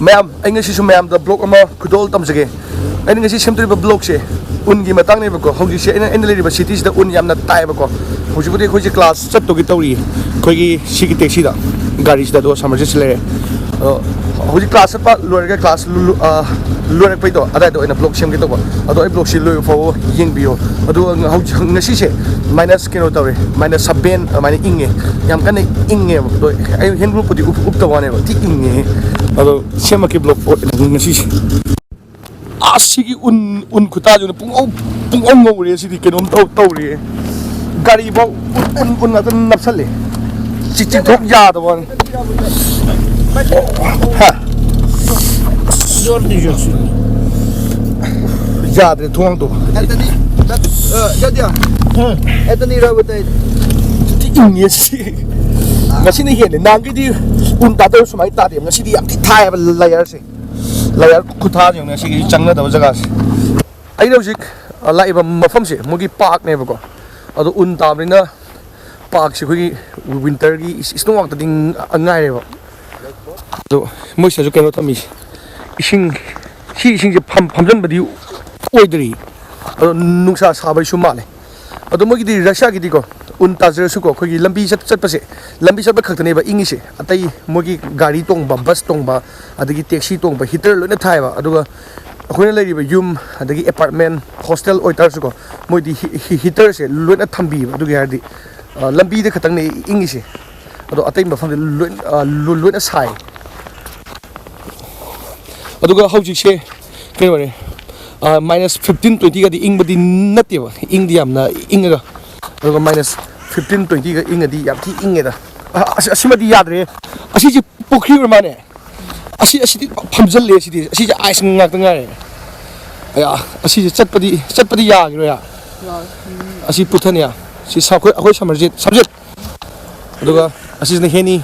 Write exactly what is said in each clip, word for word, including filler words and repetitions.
ꯃꯌꯥꯝ, ꯑꯩ ꯉꯁꯤꯁꯨ ꯃꯌꯥꯝꯗ ꯕ꯭ꯂꯣꯛ ꯑꯃ ꯈꯨꯗꯣꯜ ꯇꯝꯖꯒꯦ꯫ ꯑꯩꯅ ꯉꯁꯤ ꯁꯦꯝꯗꯣꯔꯤꯕ ꯕ꯭ꯂꯣꯛꯁꯦ ꯎꯟꯒꯤ ꯃꯇꯥꯡꯅꯦꯕꯀꯣ꯫ ꯍꯧꯖꯤꯛꯁꯦ ꯑꯩꯅ, ꯑꯩꯅ ꯂꯩꯔꯤꯕ ꯁꯤꯇꯤꯁꯤꯗ ꯎꯟ ꯌꯥꯝꯅ ꯇꯥꯏꯕꯀꯣ꯫ ꯍꯧꯖꯤꯛꯄꯨꯗꯤ ꯑꯩꯈꯣꯏꯁꯦ ꯀ꯭ꯂꯥꯁ ꯆꯠꯇꯧꯒꯤ ꯇꯧꯔꯤꯌꯦ, ꯑꯩꯈꯣꯏꯒꯤ ꯁꯤꯒꯤ ꯇꯦꯛꯁꯤꯗ, ꯒꯥꯔꯤꯁꯤꯗ꯫ ꯑꯗꯣ ꯁꯝꯃꯔꯁꯦꯠꯁꯤ ꯂꯩꯔꯦ꯫ ꯑꯗꯣ ꯍꯧꯖꯤꯛ ꯀ꯭ꯂꯥꯁ ꯆꯠꯄ ꯂꯣꯏꯔꯒ, ꯀ꯭ꯂꯥꯁ ꯂꯣꯏꯔꯛꯄꯩꯗꯣ ꯑꯗꯥꯏꯗ ꯑꯣꯏꯅ ꯕ꯭ꯂꯣꯛ ꯁꯦꯝꯒꯦ ꯇꯧꯕ꯫ ꯑꯗꯣ ꯑꯩ ꯕ꯭ꯂꯣꯛꯁꯤ ꯂꯣꯏꯕ ꯐꯥꯎꯕ ꯌꯦꯡꯕꯤꯌꯣ꯫ ꯑꯗꯨꯒ ꯍꯧꯖꯤꯛ, ꯉꯁꯤꯁꯦ ꯃꯥꯏꯅꯁ ꯀꯩꯅꯣ ꯇꯧꯔꯦ, ꯃꯥꯏꯅꯁ ꯁꯕꯦꯟ ꯑꯗꯨꯃꯥꯏꯅ ꯏꯪꯉꯦ꯫ ꯌꯥꯝ ꯀꯟꯅ ꯏꯪꯉꯦꯕ꯫ ꯑꯗꯣ ꯑꯩ ꯍꯦꯟ ꯒ꯭ꯂꯣꯞꯄꯨꯗꯤ ꯎꯞ-, ꯎꯞꯇꯕ ꯋꯥꯅꯦꯕ, ꯊꯤ ꯏꯪꯉꯦ꯫ ꯑꯗꯣ ꯁꯦꯝꯃꯛꯀꯦ ꯕ꯭ꯂꯣꯛ ꯉꯁꯤꯁꯦ꯫ ꯑꯁ, ꯁꯤꯒꯤ ꯎꯟ, ꯎꯟ ꯈꯨꯇꯥꯁꯤꯅ ꯄꯨꯡꯉꯧ, ꯄꯨꯡꯉꯧ ꯉꯧꯔꯦ꯫ ꯁꯤꯗꯤ ꯀꯩꯅꯣꯝ ꯇꯧ-, ꯇꯧꯔꯦ꯫ ꯒꯥꯔꯤꯐꯥꯎ ꯎꯟ, ꯎꯟ, ꯎꯟ ꯉꯥꯛꯇ ꯅꯞꯁꯜꯂꯦ꯫ ꯆꯤꯛ, ꯆꯤꯛꯊꯣꯛ ꯌꯥꯗꯕ ꯋꯥꯅꯤ꯫ ꯍꯥ? ꯌꯥꯗ꯭ꯔꯦ, ꯊꯣꯡꯗꯣ꯫ ꯑꯦꯟꯊꯅꯤ, ꯑ, ꯌꯥꯗꯤꯌꯥ? ꯑꯦꯟꯊꯅꯤ ꯔꯥꯕꯇꯥꯏ꯫ ꯏꯪꯉꯦ ꯁꯤ꯫ ꯉꯁꯤꯅ ꯍꯦꯜꯂꯦ꯫ ꯅꯍꯥꯟꯒꯩꯗꯤ ꯎꯟ ꯇꯥꯗꯧ ꯁꯨꯃꯥꯏꯅ ꯇꯥꯗꯦ꯫ ꯉꯁꯤꯗꯤ ꯌꯥꯝ ꯊꯤ ꯊꯥꯏꯌꯦꯕ ꯂꯦꯌꯔꯁꯦ꯫ ꯂꯦꯌꯔ ꯈꯨꯊꯥꯁꯦ ꯌꯦꯡꯉꯨꯅꯦ, ꯁꯤꯒꯤ ꯆꯪꯅꯗꯕ ꯖꯒꯥꯁꯦ꯫ ꯑꯩꯅ ꯍꯧꯖꯤꯛ, ꯑ, ꯂꯥꯛꯏꯕ ꯃꯐꯝꯁꯦ ꯃꯣꯏꯒꯤ ꯄꯥꯔꯛꯅꯦꯕꯀꯣ꯫ ꯑꯗꯣ ꯎꯟ ꯇꯥꯕꯅꯤꯅ ꯄꯥꯔꯛꯁꯦ ꯑꯩꯈꯣꯏꯒꯤ ꯋꯤꯟꯇꯔꯒꯤ ꯏꯁ-, ꯏꯁ꯭ꯅꯣ ꯉꯥꯛꯇꯗꯤ ꯉ-, ꯉꯥꯏꯔꯦꯕ꯫ ꯑꯗꯣ ꯃꯣꯏ ꯁꯤꯗꯁꯨ ꯀꯩꯅꯣ ꯊꯝꯃꯤꯁꯦ, ꯏꯁꯤꯡ, ꯁꯤ ꯏꯁꯤꯡꯁꯦ ꯐꯝ-, ꯐꯝꯖꯟꯕꯗꯤ ꯑꯣꯏꯗ꯭ꯔꯤ꯫ ꯑꯗꯣ ꯅꯨꯡꯁꯥ ꯁꯥꯕꯩꯁꯨ ꯃꯥꯜꯂꯦ꯫ ꯑꯗꯣ ꯃꯣꯏꯒꯤꯗꯤ ꯔꯁꯤꯌꯥꯒꯤꯗꯤꯀꯣ, ꯎꯟ ꯇꯥꯖꯔꯁꯨꯀꯣ, ꯑꯩꯈꯣꯏꯒꯤ ꯂꯝꯕꯤ ꯆꯠ-, ꯆꯠꯄꯁꯦ, ꯂꯝꯕꯤ ꯆꯠꯄ ꯈꯛꯇꯅꯦꯕ ꯏꯪꯉꯤꯁꯦ꯫ ꯑꯇꯩ ꯃꯣꯏꯒꯤ ꯒꯥꯔꯤ ꯇꯣꯡꯕ, ꯕꯁ ꯇꯣꯡꯕ, ꯑꯗꯒꯤ ꯇꯦꯛꯁꯤ ꯇꯣꯡꯕ, ꯍꯤꯇꯔ ꯂꯣꯏꯅ ꯊꯥꯏꯌꯦꯕ꯫ ꯑꯗꯨꯒ ꯑꯩꯈꯣꯏꯅ ꯂꯩꯔꯤꯕ ꯌꯨꯝ, ꯑꯗꯒꯤ ꯑꯦꯄꯥꯔꯠꯃꯦꯟ, ꯍꯣꯁꯇꯦꯜ ꯑꯣꯏꯇꯥꯔꯁꯨꯀꯣ, ꯃꯣꯏꯗꯤ ꯍꯤ-, ꯍꯤ-, ꯍꯤꯇꯔꯁꯦ ꯂꯣꯏꯅ ꯊꯝꯕꯤꯌꯦꯕ꯫ ꯑꯗꯨꯒꯤ ꯍꯥꯏꯔꯗꯤ, ꯑ, ꯂꯝꯕꯤꯗ ꯈꯛꯇꯪꯅꯦ ꯏꯪꯉꯤꯁꯦ꯫ ꯑꯗꯣ ꯑꯇꯩ ꯃꯐꯝꯗꯤ ꯂꯣꯏ-, ꯑ, ꯂꯣ-, ꯂꯣꯏꯅ ꯁꯥꯏ꯫ ꯑꯗꯨꯒ ꯍꯧꯖꯤꯛꯁꯦ ꯀꯩꯅꯣꯅꯦ, ꯑ, ꯃꯥꯏꯅꯁ ꯐꯤꯐꯇꯤꯟ ꯇ꯭ꯋꯦꯟꯇꯤꯒꯗꯤ ꯏꯪꯕꯗꯤ ꯅꯠꯇꯦꯕ, ꯏꯪꯗꯤ ꯌꯥꯝꯅ ꯏꯪꯉꯒ꯫ ꯑꯗꯨꯒ ꯃꯥꯏꯅꯁ ꯐꯤꯐꯇꯤꯟ ꯇ꯭ꯋꯦꯟꯇꯤꯒ ꯏꯪꯉꯗꯤ ꯌꯥꯝ ꯊꯤ ꯏꯪꯉꯦꯗ꯫ ꯑ, ꯑꯁ-, ꯑꯁꯤꯃꯗꯤ ꯌꯥꯗ꯭ꯔꯦ꯫ ꯑꯁꯤꯁꯦ ꯄꯨꯈ꯭ꯔꯤ ꯑꯣꯏꯔ ꯃꯥꯅꯦ꯫ ꯑꯁꯤ, ꯑꯁꯤꯗꯤ ꯐꯝꯖꯜꯂꯦ꯫ ꯑꯁꯤꯗꯤ, ꯑꯁꯤꯁꯦ ꯑꯥꯏꯁ ꯉꯥꯛꯇ ꯉꯥꯏꯔꯦ꯫ ꯑꯌꯥ, ꯑꯁꯤꯁꯦ ꯆꯠꯄꯗꯤ, ꯆꯠꯄꯗꯤ ꯌꯥꯈꯤꯔꯣꯏ꯫ ꯑꯁꯤ ꯄꯨꯊꯅꯤ꯫ ꯁꯤ ꯁ-, ꯑꯩꯈꯣꯏ, ꯑꯩꯈꯣꯏ ꯁꯝꯃꯔꯁꯦ ꯁꯝꯖꯦꯠ꯫ ꯑꯗꯨꯒ ꯑꯁꯤꯁꯤꯅ ꯍꯦꯅꯤ,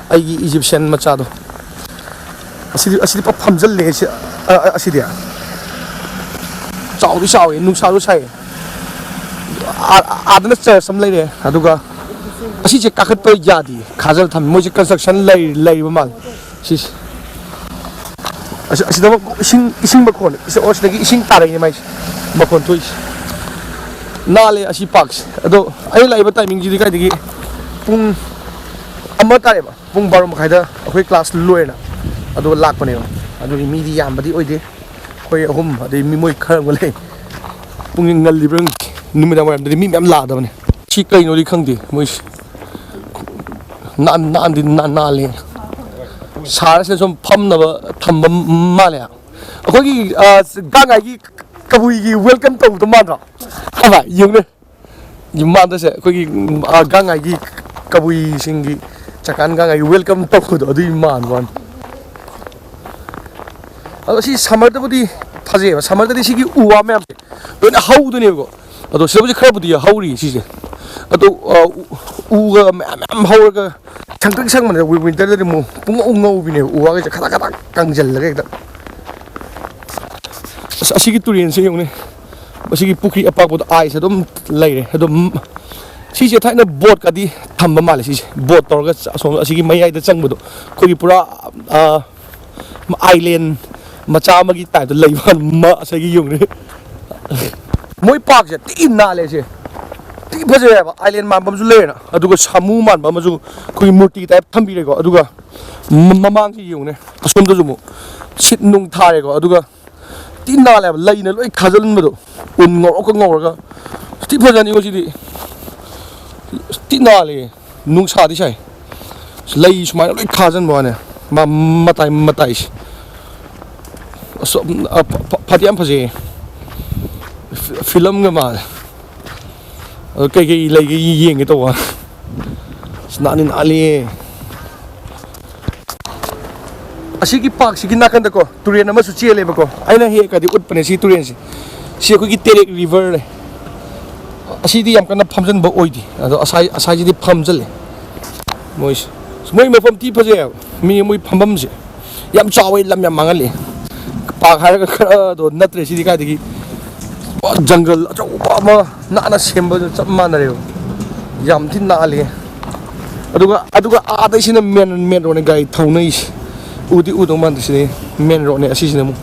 ꯑꯩꯒꯤ ꯏꯖꯤꯞꯁꯤꯌꯥꯟ ꯃꯆꯥꯗꯣ꯫ ꯑꯁꯤꯗꯤ, ꯑꯁꯤꯗꯤ ꯄꯨꯔꯥ ꯐꯝꯖꯜꯂꯦ꯫ ꯑꯁꯤ, ꯑ, ꯑ, ꯑꯁꯤꯗꯤ ꯆꯥꯎꯗꯤ ꯆꯥꯎꯋꯦ, ꯅꯨꯡꯁꯥꯁꯨ ꯁꯥꯏ꯫ ꯑꯥ-, ꯑꯥꯗꯅ ꯆꯔꯆ ꯑꯃ ꯂꯩꯔꯦ꯫ ꯑꯗꯨꯒ ꯑꯁꯤꯁꯦ ꯀꯥꯈꯠꯄ ꯌꯥꯗꯦ, ꯈꯥꯖꯤꯜꯂ ꯊꯝꯃꯦ꯫ ꯃꯣꯏꯁꯦ ꯀꯟꯁꯇ꯭ꯔꯛꯁꯟ ꯂꯩ-, ꯂꯩꯔꯤꯕ ꯃꯥꯜꯂꯦ꯫ ꯁꯤꯁꯦ꯫ ꯑꯁꯤꯗꯃꯛ ꯏꯁꯤꯡ ꯏꯁꯤꯡ ꯃꯈꯣꯟ, ꯑꯣ, ꯁꯤꯗꯒꯤ ꯏꯁꯤꯡ ꯇꯥꯔꯛꯏꯅꯦ ꯃꯥꯏꯁꯦ, ꯃꯈꯣꯟ ꯊꯣꯛꯏꯁꯦ꯫ ꯅꯥꯜꯂꯦ ꯑꯁꯤ ꯄꯥꯔꯛꯁꯦ꯫ ꯑꯗꯣ ꯑꯩꯅ ꯂꯥꯛꯏꯕ ꯇꯥꯏꯃꯤꯡꯁꯤꯗꯤ ꯀꯥꯏꯗꯒꯤ ꯄꯨꯡ ꯑꯃ ꯇꯥꯔꯦꯕ, ꯄꯨꯡ ꯕꯥꯔꯣ ꯃꯈꯥꯏꯗ ꯑꯩꯈꯣꯏ ꯀ꯭ꯂꯥꯁ ꯂꯣꯏꯔꯦꯅ ꯑꯗꯨꯒ ꯂꯥꯛꯄꯅꯦꯕ꯫ ꯑꯗꯨꯒꯤ ꯃꯤꯗꯤ ꯌꯥꯝꯕꯗꯤ ꯑꯣꯏꯗꯦ, ꯑꯩꯈꯣꯏ ꯑꯍꯨꯝ, ꯑꯗꯩ ꯃꯤ ꯃꯣꯏ ꯈꯔ ꯑꯃ ꯂꯩ꯫ ꯄꯨꯡ ꯉꯜꯂꯤꯕ꯭ꯔꯥ ꯈꯪꯗꯦ, ꯅꯨꯃꯤꯗꯥꯡ ꯋꯥꯏꯔꯝꯗꯗꯤ ꯃꯤ ꯃꯌꯥꯝ ꯂꯥꯛꯑꯗꯕꯅꯦ꯫ ꯁꯤ ꯀꯩꯅꯣꯗꯤ ꯈꯪꯗꯦ ꯃꯣꯏꯁꯤ꯫ ꯅꯥꯟ ꯅꯥꯟꯗꯤ ꯅꯥꯟ ꯅꯥꯜꯂꯤ꯫ ꯁꯥꯔꯁꯤꯅ ꯁꯨꯝ ꯐꯝꯅꯕ ꯊꯝꯕ ꯃꯥꯜꯂꯦ꯫ ꯑꯩꯈꯣꯏꯒꯤ ꯒꯥꯡꯉꯥꯏꯒꯤ ꯀꯕꯨꯏꯒꯤ ꯋꯦꯜꯀꯝ ꯇꯧꯕꯗꯣ ꯃꯥꯟꯗ꯭ꯔꯣ? ꯍꯥꯏꯕ ꯌꯦꯡꯉꯨꯅꯦ꯫ ꯃꯥꯟꯗꯁꯦ ꯑꯩꯈꯣꯏꯒꯤ ꯒꯥꯡꯉꯥꯏꯒꯤ ꯀꯕꯨꯏꯁꯤꯡꯒꯤ, ꯆꯀꯥꯟ ꯒꯥꯡꯉꯥꯏꯒꯤ ꯋꯦꯜꯀꯝ ꯇꯧꯕꯗꯣ ꯑꯗꯨꯒꯤ ꯃꯥꯟꯕ ꯋꯥꯅꯤ꯫ ꯑꯗꯣ ꯁꯤ ꯁꯝꯃꯔꯗꯕꯨꯗꯤ ꯐꯖꯩꯑꯕ, ꯁꯝꯃꯔꯗꯗꯤ ꯁꯤꯒꯤ ꯎ ꯋꯥ ꯃꯌꯥꯝꯁꯦ ꯂꯣꯏꯅ ꯍꯧꯗꯣꯏꯅꯦꯕꯀꯣ꯫ ꯑꯗꯣ ꯁꯤꯗꯕꯨꯗꯤ ꯈꯔꯕꯨꯗꯤ ꯍꯧꯔꯤ ꯁꯤꯁꯦ꯫ ꯑꯗꯣ ꯎꯒ ꯃꯌꯥꯝ ꯃꯌꯥꯝ ꯍꯧꯔꯒ ꯁꯪꯇ꯭ꯔꯤꯛ ꯁꯪꯕꯅꯦ꯫ ꯋꯤꯟꯇꯔꯗꯗꯤ ꯑꯃꯨꯛ ꯄꯨꯡꯉꯧ ꯉꯧꯕꯤꯅꯦꯕ, ꯎ ꯋꯥꯈꯩꯁꯦ ꯈꯇꯛ ꯈꯇꯛ ꯀꯪꯁꯤꯜꯂꯒ ꯍꯦꯛꯇ꯫ ꯑꯁ, ꯑꯁꯤꯒꯤ ꯇꯨꯔꯦꯟꯁꯦ ꯌꯦꯡꯉꯨꯅꯦ꯫ ꯃꯁꯤꯒꯤ ꯄꯨꯈ꯭ꯔꯤ ꯑꯄꯥꯛꯄꯗꯣ ꯑꯥꯏꯁ ꯑꯗꯨꯝ ꯂꯩꯔꯦ꯫ ꯑꯗꯨꯝ ꯁꯤꯁꯦ ꯊꯥꯏꯅ ꯕꯣꯠꯀꯗꯤ ꯊꯝꯕ ꯃꯥꯜꯂꯦ꯫ ꯁꯤꯁꯦ ꯕꯣꯠ ꯇꯧꯔꯒ ꯑꯁꯣꯝ ꯑꯁꯤꯒꯤ ꯃꯌꯥꯏꯗ ꯆꯪꯕꯗꯣ ꯑꯩꯈꯣꯏꯒꯤ ꯄꯨꯔꯥ ꯑꯥꯏꯂꯦꯟ ꯃꯆꯥ ꯑꯃꯒꯤ ꯇꯥꯏꯞꯇ ꯂꯩꯕ ꯉꯁꯥꯏꯒꯤ ꯌꯨꯝꯅꯤ꯫ ꯃꯣꯏ ꯄꯥꯔꯛꯁꯦ ꯊꯤ ꯅꯥꯜꯂꯦ꯫ ꯁꯦ ꯊꯤ ꯐꯖꯩ ꯍꯥꯏꯕ꯫ ꯑꯥꯏꯂꯦꯟ ꯃꯥꯟꯕ ꯑꯃꯁꯨ ꯂꯩꯔꯦꯅ, ꯑꯗꯨꯒ ꯁꯥꯃꯨ ꯃꯥꯟꯕ ꯑꯃꯁꯨ ꯑꯩꯈꯣꯏꯒꯤ ꯃꯨꯔꯇꯤ ꯇꯥꯏꯞ ꯊꯝꯕꯤꯔꯦꯀꯣ꯫ ꯑꯗꯨꯒ ꯃꯃꯥꯡꯁꯤ ꯌꯦꯡꯉꯨꯅꯦ, ꯑꯁꯣꯝꯗꯁꯨ ꯑꯃꯨꯛ ꯁꯤꯠ ꯅꯨꯡ ꯊꯥꯔꯦꯀꯣ꯫ ꯑꯗꯨꯒ ꯊꯤ ꯅꯥꯜꯂꯦ ꯍꯥꯏꯕ, ꯂꯩꯅ ꯂꯣꯏ ꯈꯥꯖꯤꯟꯕꯗꯣ, ꯎꯟ ꯉꯧꯔꯣꯛꯀ ꯉꯧꯔꯒ꯫ ꯊꯤ ꯐꯖꯅꯤꯉꯣ ꯁꯤꯗꯤ꯫ ꯊꯤ ꯅꯥꯜꯂꯦ꯫ ꯅꯨꯡꯁꯥꯗꯤ ꯁꯥꯏ꯫ ꯂꯩ ꯁꯨꯃꯥꯏꯅ ꯂꯣꯏ ꯈꯥꯖꯤꯟꯕ ꯋꯥꯅꯦ꯫ ꯃꯇꯥꯏ ꯃꯇꯥꯏꯁꯦ꯫ ꯑꯁ, ꯐꯗꯤ ꯌꯥꯝ ꯐꯖꯩꯌꯦ꯫ ꯐꯤꯂꯝꯒ ꯃꯥꯜꯂꯦ꯫ ꯑꯗꯣ ꯀꯩꯀꯩ ꯂꯩꯒꯦ ꯌꯦꯡꯒꯦ ꯇꯧꯕ꯫ ꯑꯁ, ꯅꯥꯟꯗꯤ ꯅꯥꯜꯂꯤꯌꯦ꯫ ꯑꯁꯤꯒꯤ ꯄꯥꯔꯛꯁꯤꯒꯤ ꯅꯥꯀꯟꯗꯀꯣ ꯇꯨꯔꯦꯟ ꯑꯃꯁꯨ ꯆꯦꯜꯂꯦꯕꯀꯣ꯫ ꯑꯩꯅ ꯍꯦꯛ ꯍꯦꯛꯀꯗꯤ ꯎꯠꯄꯅꯦ ꯁꯤ ꯇꯨꯔꯦꯟꯁꯦ꯫ ꯁꯤ ꯑꯩꯈꯣꯏꯒꯤ ꯇꯦꯔꯦꯛ ꯔꯤꯚꯔꯅꯦ꯫ ꯑꯁꯤꯗꯤ ꯌꯥꯝ ꯀꯟꯅ ꯐꯝꯖꯤꯟꯕ ꯑꯣꯏꯗꯦ, ꯑꯗꯣ ꯑꯁꯥꯏ ꯑꯁꯥꯏꯁꯤꯗꯤ ꯐꯝꯖꯤꯜꯂꯦ ꯃꯣꯏꯁꯦ꯫ ꯃꯣꯏ ꯃꯐꯝ ꯊꯤ ꯐꯖꯩ ꯍꯥꯏꯕ꯫ ꯃꯤ ꯃꯣꯏ ꯐꯝꯐꯝꯁꯦ ꯌꯥꯝ ꯆꯥꯎꯋꯦ, ꯂꯝ ꯌꯥꯝ ꯃꯥꯡꯍꯜꯂꯦ꯫ ꯄꯥꯔꯛ ꯍꯥꯏꯔꯒ ꯈꯔꯗꯣ ꯅꯠꯇ꯭ꯔꯦ ꯁꯤꯗꯤ꯫ ꯀꯥꯏꯗꯒꯤ ꯖꯪꯒꯜ ꯑꯆꯧꯕ ꯑꯃ ꯅꯥꯟꯅ ꯁꯦꯝꯕꯗ ꯆꯞ ꯃꯥꯟꯅꯔꯦꯕ꯫ ꯌꯥꯝ ꯊꯤꯅ ꯅꯥꯜꯂꯤ꯫ ꯑꯗꯨꯒ ꯑꯗꯨꯒ ꯑꯥꯗꯩꯁꯤꯅ ꯃꯦꯟ ꯃꯦꯟ ꯔꯣꯗꯅꯦ ꯒꯥꯔꯤ ꯊꯧꯅꯩꯁꯦ꯫ ꯎꯗꯤ ꯎꯗꯧ ꯃꯥꯟꯗꯦ, ꯁꯤꯗꯤ ꯃꯦꯟ ꯔꯣꯗꯅꯦ꯫ ꯑꯁꯤꯁꯤꯅ ꯑꯃꯨꯛ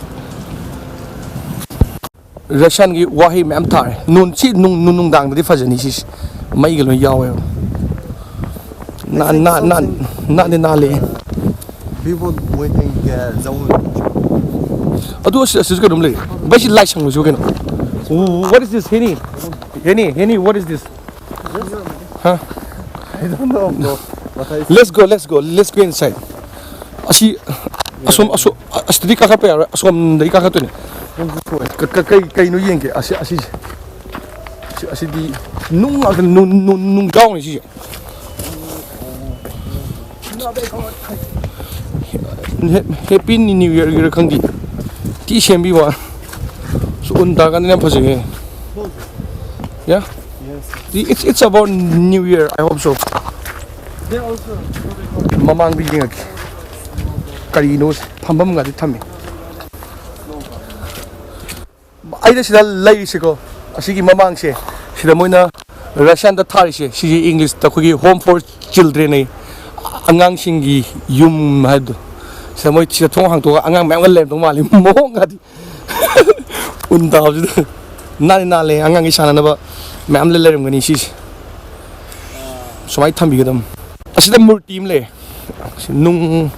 ꯔꯁꯤꯌꯥꯟꯒꯤ ꯋꯥꯍꯩ ꯃꯌꯥꯝ ꯊꯥꯔꯦ꯫ ꯅꯨꯡ-, ꯁꯤ ꯅꯨꯡ-, ꯅꯨꯡ-, ꯅꯨꯡꯗꯥꯡꯗꯗꯤ ꯐꯖꯅꯤ ꯁꯤꯁꯦ꯫ ꯃꯩꯒ ꯂꯣꯏ ꯌꯥꯎꯋꯦꯕ꯫ ꯅꯥ-, ꯅꯥ-, ꯅꯥ-, ꯅꯥꯟꯗꯤ ꯅꯥꯜꯂꯦ꯫ People waiting, uh, zone. ꯑꯗꯨ ꯑꯁꯤ, ꯑꯁꯤꯁꯨ ꯀꯩꯅꯣꯝ ꯂꯩ꯫ ꯚꯥꯏ, ꯁꯤ ꯂꯥꯏ ꯁꯪꯕꯁꯨ ꯀꯩꯅꯣ? What is this, Heni? Heni, Heni, what is this? Huh? I don't know, bro. What I Let's go, let's go, let's go inside. ꯑꯁꯤ, ꯑꯁꯣꯝ, ꯑꯁꯣꯝ, ꯑꯁꯤꯗꯤ ꯀꯥꯈꯠꯄ ꯌꯥꯔꯣꯏ, ꯑꯁꯣꯝꯗꯒꯤ ꯀꯥꯈꯠꯇꯣꯏꯅꯦ꯫ ꯀ-, ꯀ-, ꯀꯩ-, ꯀꯩꯅꯣ ꯌꯦꯡꯒꯦ, ꯑꯁꯤ, ꯑꯁꯤꯁꯦ꯫ ꯑꯁꯤ, ꯑꯁꯤꯗꯤ ꯅꯨꯡ ꯉꯥꯛꯇ, ꯅꯨꯡ, ꯅꯨꯡ, ꯅꯨꯡꯖꯥꯎꯅꯦ ꯁꯤꯁꯦ꯫ ꯍꯦ-, Happy New Year ꯒꯤꯔ ꯈꯪꯗꯦ꯫ ꯇꯤ ꯁꯦꯝꯕꯤꯕ꯫ ꯁꯨ ꯎꯟ ꯇꯥꯔꯀꯥꯟꯗ ꯌꯥꯝ ꯐꯖꯩꯌꯦ꯫ Yeah? It's, it's about New Year, I hope so. ꯃꯃꯥꯡꯗ ꯌꯦꯡꯉꯛꯀꯦ꯫ ꯀꯔꯤꯅꯣ ꯐꯝꯐꯝꯒꯗꯤ ꯊꯝꯃꯤ꯫ ꯑꯩꯅ ꯁꯤꯗ ꯂꯩꯔꯤꯁꯦꯀꯣ, ꯑꯁꯤꯒꯤ ꯃꯃꯥꯡꯁꯦ, ꯁꯤꯗ ꯃꯣꯏꯅ ꯔꯁꯤꯌꯥꯟꯗ ꯊꯥꯔꯤꯁꯦ, ꯁꯤꯁꯦ ꯏꯪꯂꯤꯁꯇ ꯑꯩꯈꯣꯏꯒꯤ Home for Children ꯍꯥꯏ, ꯑꯉꯥꯡꯁꯤꯡꯒꯤ ꯌꯨꯝ ꯍꯥꯏꯕꯗꯣ꯫ ꯁꯤꯗ ꯃꯣꯏ ꯁꯤꯗ ꯊꯣꯡ ꯍꯥꯡꯇꯣꯛꯑꯒ ꯑꯉꯥꯡ ꯃꯌꯥꯝꯒ ꯂꯩꯔꯝꯗꯧ ꯃꯥꯜꯂꯤ, ꯃꯑꯣꯡꯒꯗꯤ꯫ ꯎꯟ ꯇꯥꯕꯁꯤꯗ ꯅꯥꯟꯗꯤ ꯅꯥꯜꯂꯦ, ꯑꯉꯥꯡꯒꯤ ꯁꯥꯟꯅꯅꯕ ꯃꯌꯥꯝ ꯂꯩ-, ꯂꯩꯔꯝꯒꯅꯤ ꯁꯤꯁꯦ꯫ ꯁꯨꯃꯥꯏꯅ ꯊꯝꯕꯤꯒꯗꯕꯅꯤ꯫ ꯑꯁꯤꯗ ꯃꯨꯔꯇꯤ ꯑꯃ ꯂꯩ꯫ ꯅꯨꯡ-,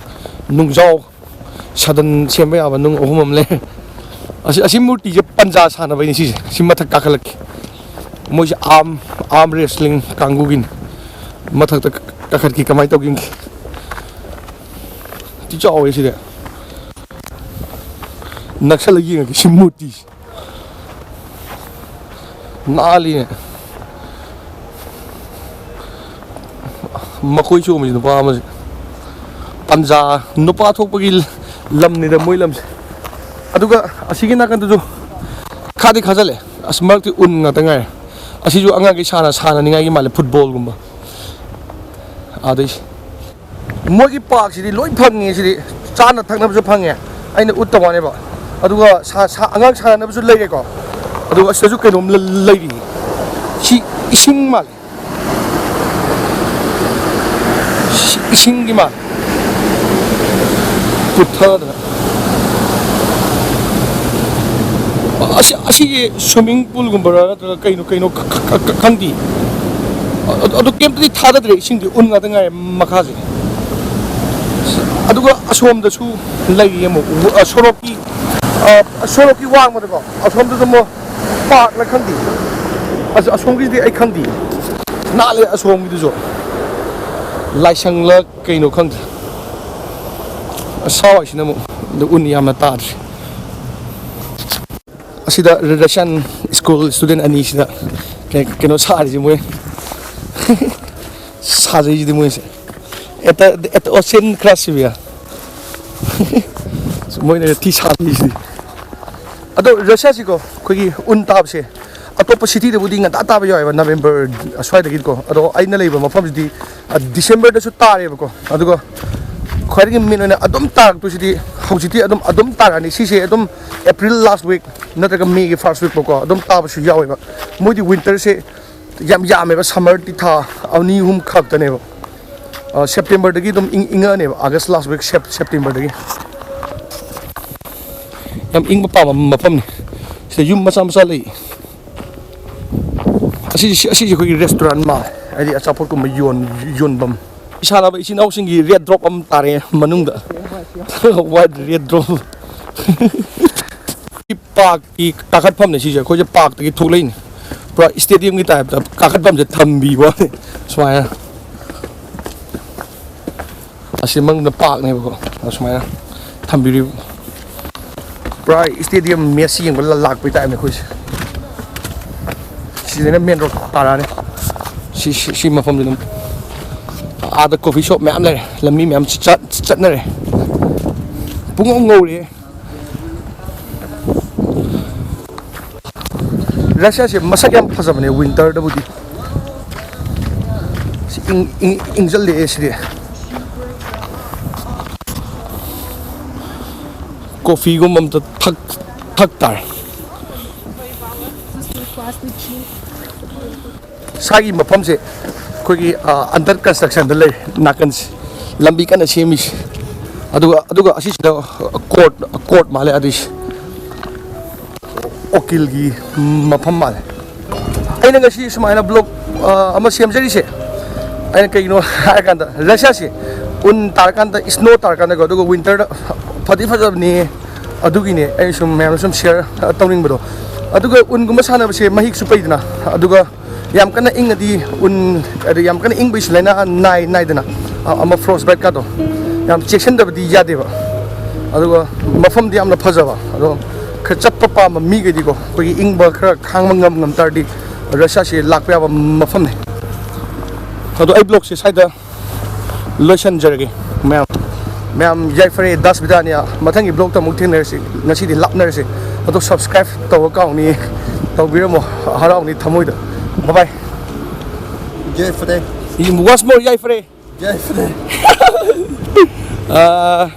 ꯅꯨꯡꯖꯥꯎ ꯁꯥꯗꯟ ꯁꯦꯝꯕ ꯌꯥꯕ ꯅꯨꯡ ꯑꯍꯨꯝ ꯑꯃ ꯂꯩ꯫ ꯑꯁꯤ, ꯑꯁꯤ ꯃꯨꯔꯇꯤꯁꯦ ꯄꯟꯖꯥ ꯁꯥꯟꯅꯕꯩꯅꯤ ꯁꯤꯁꯦ꯫ ꯁꯤ ꯃꯊꯛ ꯀꯥꯈꯠꯂꯛꯀꯦ꯫ ꯃꯣꯏꯁꯦ arm, arm wrestling ꯀꯥꯡꯕꯨꯒꯤꯅꯤ꯫ ꯃꯊꯛꯇ ꯀꯥꯈꯠꯀꯦ, ꯀꯃꯥꯏꯅ ꯇꯧꯒꯦ ꯌꯦꯡꯒꯦ꯫ ꯊꯤ ꯆꯥꯎꯋꯦ ꯁꯤꯗꯤ꯫ ꯅꯛꯁꯜꯂ ꯌꯦꯡꯉꯒꯦ ꯁꯤ ꯃꯨꯔꯇꯤꯁꯦ꯫ ꯅꯥꯜꯂꯤꯅꯦ꯫ ꯃꯈꯣꯏ ꯆꯣꯡꯕꯁꯤ ꯅꯨꯄꯥ ꯑꯃꯁꯦ꯫ ꯄꯟꯖꯥ ꯅꯨꯄꯥ ꯊꯣꯛꯄꯒꯤ ꯂꯝꯅꯤꯗ ꯃꯣꯏ ꯂꯝꯁꯦ꯫ ꯑꯗꯨꯒ ꯑꯁꯤꯒꯤ ꯅꯥꯀꯟꯗꯁꯨ ꯈꯥꯗꯤ ꯈꯥꯖꯤꯜꯂꯦ꯫ ꯑꯁ, ꯃꯔꯛꯇꯤ ꯎꯟ ꯉꯥꯛꯇ ꯉꯥꯏꯔꯦ꯫ ꯑꯁꯤꯁꯨ ꯑꯉꯥꯡꯈꯩ ꯁꯥꯟꯅ-, ꯁꯥꯟꯅꯅꯤꯡꯉꯥꯏꯒꯤ ꯃꯥꯜꯂꯦ, ꯐꯨꯠꯕꯣꯜꯒꯨꯝꯕ꯫ ꯑꯗꯩ ꯃꯣꯏꯒꯤ ꯄꯥꯔꯛꯁꯤꯗꯤ ꯂꯣꯏ ꯐꯪꯉꯦ꯫ ꯁꯤꯗꯤ ꯆꯥꯅ ꯊꯛꯅꯕꯁꯨ ꯐꯪꯉꯦ, ꯑꯩꯅ ꯎꯠꯇ ꯋꯥꯅꯦꯕ꯫ ꯑꯗꯨꯒ ꯁꯥ-, ꯁꯥ-, ꯑꯉꯥꯡ ꯁꯥꯟꯅꯅꯕꯁꯨ ꯂꯩꯔꯦꯀꯣ꯫ ꯑꯗꯨꯒ ꯑꯁꯤꯗꯁꯨ ꯀꯩꯅꯣꯝ ꯂ-, ꯂꯩꯔꯤ꯫ ꯁꯤ ꯏꯁꯤꯡ ꯃꯥꯜꯂꯦ꯫ ꯁꯤ ꯏꯁꯤꯡꯒꯤ ꯃꯥꯜꯂꯦ꯫ ꯄꯨꯊꯗꯅ꯫ ꯑꯁꯤ, ꯑꯁꯤꯒꯤ ꯁ꯭ꯋꯤꯃꯤꯡ ꯄꯨꯜꯒꯨꯝꯕꯔꯥ ꯅꯠꯇ꯭ꯔꯒ ꯀꯩꯅꯣ, ꯀꯩꯅꯣ ꯈ-, ꯈ-, ꯈ-, ꯈ-, ꯈꯪꯗꯦ꯫ ꯑ-, ꯑꯗꯨ ꯀꯩꯝꯇꯗꯤ ꯊꯥꯗꯗ꯭ꯔꯦ, ꯏꯁꯤꯡꯗꯤ ꯎꯟ ꯉꯥꯛꯇ ꯉꯥꯏꯔꯦ ꯃꯈꯥꯁꯦ꯫ ꯑꯗꯨꯒ ꯑꯁꯣꯝꯗꯁꯨ ꯂꯩꯔꯤ ꯑꯃꯨꯛ, ꯑ, ꯁꯣꯔꯣꯛꯀꯤ, ꯑ, ꯁꯣꯔꯣꯛꯀꯤ ꯋꯥꯡꯃꯗꯀꯣ, ꯑꯁꯣꯝꯗꯁꯨ ꯑꯃꯨꯛ ꯄꯥꯔꯛꯂ ꯈꯪꯗꯦ꯫ ꯑꯁ, ꯑꯁꯣꯝꯒꯤꯗꯤ ꯑꯩ ꯈꯪꯗꯦ꯫ ꯅꯥꯜꯂꯦ ꯑꯁꯣꯝꯒꯤꯗꯨꯁꯨ꯫ ꯂꯥꯏꯁꯪꯂ ꯀꯩꯅꯣ ꯈꯪꯗꯦ꯫ ꯑꯁ, ꯁꯥꯋꯥꯏꯁꯤꯅ ꯑꯃꯨꯛ ꯑꯗꯨ ꯎꯟ ꯌꯥꯝꯅ ꯇꯥꯗ꯭ꯔꯤ꯫ ꯑꯁꯤꯗ Russian school student ꯑꯅꯤꯁꯤꯗ ꯀꯩ-, ꯀꯩꯅꯣ ꯁꯥꯔꯤꯁꯤ ꯃꯣꯏ꯫ ꯁꯥꯖꯩꯁꯤꯗꯤ ꯃꯣꯏꯁꯦ꯫ Это, это очень красиво. ꯃꯣꯏꯅ ꯊꯤ ꯁꯥꯖꯩꯁꯤꯗꯤ꯫ ꯑꯗꯣ ꯔꯁꯤꯌꯥꯁꯤꯀꯣ, ꯑꯩꯈꯣꯏꯒꯤ ꯎꯟ ꯇꯥꯕꯁꯦ ꯑꯇꯣꯞꯄ ꯁꯤꯇꯤꯗꯕꯨꯗꯤ ꯉꯟꯇꯥ ꯇꯥꯕ ꯌꯥꯎꯋꯦꯕ, ꯅꯕꯦꯝꯕꯔ ꯑꯁ꯭ꯋꯥꯏꯗꯒꯤꯀꯣ꯫ ꯑꯗꯣ ꯑꯩꯅ ꯂꯩꯕ ꯃꯐꯝꯁꯤꯗꯤ, ꯑ, ꯗꯤꯁꯦꯝꯕꯔꯗꯁꯨ ꯇꯥꯔꯦꯕꯀꯣ꯫ ꯑꯗꯨꯒ ꯈ꯭ꯋꯥꯏꯗꯒꯤ ꯃꯦꯟ ꯑꯣꯏꯅ ꯑꯗꯨꯝ ꯇꯥꯔꯛꯇꯣꯏꯁꯤꯗꯤ ꯍꯧꯖꯤꯛꯇꯤ ꯑꯗꯨꯝ, ꯑꯗꯨꯝ ꯇꯥꯔꯛꯑꯅꯤ꯫ ꯁꯤꯁꯦ ꯑꯗꯨꯝ April last week ꯅꯠꯇ꯭ꯔꯒ May ꯒꯤ first week ꯐꯥꯎꯀꯣ ꯑꯗꯨꯝ ꯇꯥꯕꯁꯨ ꯌꯥꯎꯋꯦꯕ꯫ ꯃꯣꯏꯗꯤ winter ꯁꯦ ꯌꯥꯝ ꯌꯥꯝꯃꯦꯕ, summer ꯗꯤ ꯊꯥ ꯑꯅꯤ ꯑꯍꯨꯝ ꯈꯛꯇꯅꯦꯕ꯫ ꯑ, ꯁꯦꯞꯇꯦꯝꯕꯔꯗꯒꯤ ꯑꯗꯨꯝ ꯏꯪ-, ꯏꯪꯉꯛꯑꯅꯦꯕ, August last week, ꯁꯦꯞ-, ꯁꯦꯞꯇꯦꯝꯕꯔꯗꯒꯤ꯫ ꯌꯥꯝ ꯏꯪꯕ ꯄꯥꯝꯕ ꯃꯐꯝꯅꯤ꯫ ꯁꯤꯗ ꯌꯨꯝ ꯃꯆꯥ ꯃꯆꯥ ꯂꯩ꯫ ꯑꯁꯤꯁꯦ, ꯑꯁꯤꯁꯦ ꯑꯩꯈꯣꯏꯒꯤ restaurant ꯃꯥꯜꯂꯦ, ꯍꯥꯏꯗꯤ ꯑꯆꯥꯄꯣꯠꯀꯨꯝꯕ ꯌꯣꯟ-, ꯌꯣꯟꯐꯝ꯫ ꯏꯁꯥꯟꯅꯕ ꯏꯆꯤꯟ ꯏꯅꯥꯎꯁꯤꯡꯒꯤ red drop ꯑꯃ ꯇꯥꯔꯦ ꯃꯅꯨꯡꯗ꯫ White red drop꯫ ꯄꯥꯔꯛꯀꯤ ꯀꯥꯈꯠꯐꯝꯅꯦ ꯁꯤꯁꯦ, ꯑꯩꯈꯣꯏꯁꯦ ꯄꯥꯔꯛꯇꯒꯤ ꯊꯣꯛꯂꯛꯏꯅꯦ꯫ ꯄꯨꯔꯥ stadium ꯒꯤ type ꯇ ꯀꯥꯈꯠꯐꯝꯁꯦ ꯊꯝꯕꯤꯕ ꯋꯥꯅꯤ ꯁꯨꯃꯥꯏꯅ꯫ ꯑꯁꯤ ꯃꯅꯨꯡꯗ ꯄꯥꯔꯛꯅꯦꯕꯀꯣ, ꯑꯁꯨꯃꯥꯏꯅ ꯊꯝꯕꯤꯔꯤꯕ꯫ ꯄꯨꯔꯥ stadium match ꯌꯦꯡꯕ ꯂ-, ꯂꯥꯛꯄꯩ type ꯅꯦ ꯑꯩꯈꯣꯏꯁꯦ꯫ ꯁꯤꯗꯅ main road ꯇꯥꯔꯛꯑꯅꯤ꯫ ꯁꯤ, ꯁꯤ, ꯁꯤ ꯃꯐꯝꯁꯤ ꯑꯗꯨꯝ ꯑꯥꯗ coffee shop ꯃꯌꯥꯝ ꯂꯩꯔꯦ, ꯂꯝꯕꯤ ꯃꯌꯥꯝ ꯆꯠ-, ꯆꯠꯅꯔꯦ꯫ ꯄꯨꯡꯉꯧ ꯉꯧꯔꯦ꯫ ꯔꯁꯤꯌꯥꯁꯦ ꯃꯁꯛ ꯌꯥꯝ ꯐꯖꯕꯅꯦ winter ꯗꯕꯨꯗꯤ꯫ ꯁꯤ ꯏꯪ-, ꯏꯪ-, ꯏꯪꯖꯜꯂꯛꯑꯦ ꯁꯤꯗꯤ꯫ Coffee ꯒꯨꯝꯕ ꯑꯝꯇ ꯊꯛ-, ꯊꯛ ꯇꯥꯔꯦ꯫ ꯁ꯭ꯋꯥꯏꯒꯤ ꯃꯐꯝꯁꯦ ꯑꯩꯈꯣꯏꯒꯤ, ꯑ, under construction ꯗ ꯂꯩꯔꯦ ꯅꯥꯀꯟꯁꯦ꯫ ꯂꯝꯕꯤ ꯀꯟꯅ ꯁꯦꯝꯃꯤꯁꯦ꯫ ꯑꯗꯨꯒ ꯑꯗꯨꯒ ꯑꯁꯤꯁꯤꯗ ꯀꯣꯔꯠ ꯀꯣꯔꯠ ꯃꯥꯜꯂꯦ ꯑꯗꯨꯏꯁꯦ꯫ ꯎꯀꯤꯜꯒꯤ ꯃꯐꯝ ꯃꯥꯜꯂꯦ꯫ ꯑꯩꯅ ꯉꯁꯤ ꯁꯨꯃꯥꯏꯅ ꯕ꯭ꯂꯣꯛ ꯑꯃ ꯁꯦꯝꯖꯔꯤꯁꯦ, ꯑꯩꯅ ꯀꯩꯒꯤꯅꯣ ꯍꯥꯏꯔꯀꯥꯟꯗ ꯔꯁꯤꯌꯥꯁꯦ ꯎꯟ ꯇꯥꯔꯀꯥꯟꯗ, ꯏꯁꯅꯣ ꯇꯥꯔꯀꯥꯟꯗꯀꯣ, ꯑꯗꯨꯒ ꯋꯤꯟꯇꯔꯗ ꯐꯗꯤ ꯐꯖꯕꯅꯤ꯫ ꯑꯗꯨꯒꯤꯅꯦ ꯑꯩꯅ ꯁꯨꯝ ꯃꯌꯥꯝ ꯁꯨꯝ ꯁꯤꯌꯔ ꯇꯧꯅꯤꯡꯕꯗꯣ꯫ ꯑꯗꯨꯒ ꯎꯟꯒꯨꯝꯕ ꯁꯥꯟꯅꯕꯁꯦ ꯃꯍꯤꯛꯁꯨ ꯄꯩꯗꯅ, ꯑꯗꯨꯒ ꯌꯥꯝ ꯀꯟꯅ ꯏꯪꯉꯗꯤ ꯎꯟ, ꯑꯗ ꯌꯥꯝ ꯀꯟꯅ ꯏꯪꯕꯒꯤꯁꯨ ꯂꯥꯏꯅꯥ ꯅꯥꯏ ꯅꯥꯏꯗꯅ, ꯑ, ꯑꯃ ꯐ꯭ꯔꯣꯁ ꯕꯥꯏꯠꯀꯗꯣ ꯌꯥꯝ ꯆꯦꯛꯁꯤꯟꯗꯕꯗꯤ ꯌꯥꯗꯦꯕ꯫ ꯑꯗꯨꯒ ꯃꯐꯝꯗꯤ ꯌꯥꯝꯅ ꯐꯖꯕ, ꯑꯗꯣ ꯈꯔ ꯆꯠꯄ ꯄꯥꯝꯕ ꯃꯤꯈꯩꯗꯤꯀꯣ, ꯑꯩꯈꯣꯏꯒꯤ ꯏꯪꯕ ꯈꯔ ꯈꯥꯡꯕ ꯉꯝ ꯉꯝ ꯇꯥꯔꯗꯤ ꯔꯁꯤꯌꯥꯁꯤ ꯂꯥꯛꯄ ꯌꯥꯕ ꯃꯐꯝꯅꯤ꯫ ꯑꯗꯣ ꯑꯩ ꯕ꯭ꯂꯣꯛꯁꯦ ꯁ꯭ꯋꯥꯏꯗ ꯂꯣꯏꯁꯤꯟꯖꯔꯒꯦ꯫ ꯃꯌꯥꯝ ꯃꯌꯥꯝ ꯌꯥꯏꯐꯔꯦ꯫ ꯗꯥꯁ ꯕꯤꯗꯥꯅꯤꯌꯥ꯫ ꯃꯊꯪꯒꯤ ꯕ꯭ꯂꯣꯛꯇ ꯑꯃꯨꯛ ꯊꯦꯡꯅꯔꯁꯤ꯫ ꯉꯁꯤꯗꯤ ꯂꯥꯞꯅꯔꯁꯤ꯫ ꯑꯗꯣ ꯁꯕꯁꯀ꯭ꯔꯥꯏꯕ ꯇꯧꯕ ꯀꯥꯎꯅꯤ꯫ ꯇꯧꯕꯤꯔꯝꯃꯣ꯫ ꯍꯔꯥꯎꯅꯤ ꯊꯃꯣꯏꯗ꯫ ꯕꯥꯏ ꯕꯥꯏ꯫ ꯌꯥꯏꯐꯔꯦ꯫ Once more ꯌꯥꯏꯐꯔꯦ꯫ ꯌꯥꯏꯐꯔꯦ꯫ ꯑꯥ,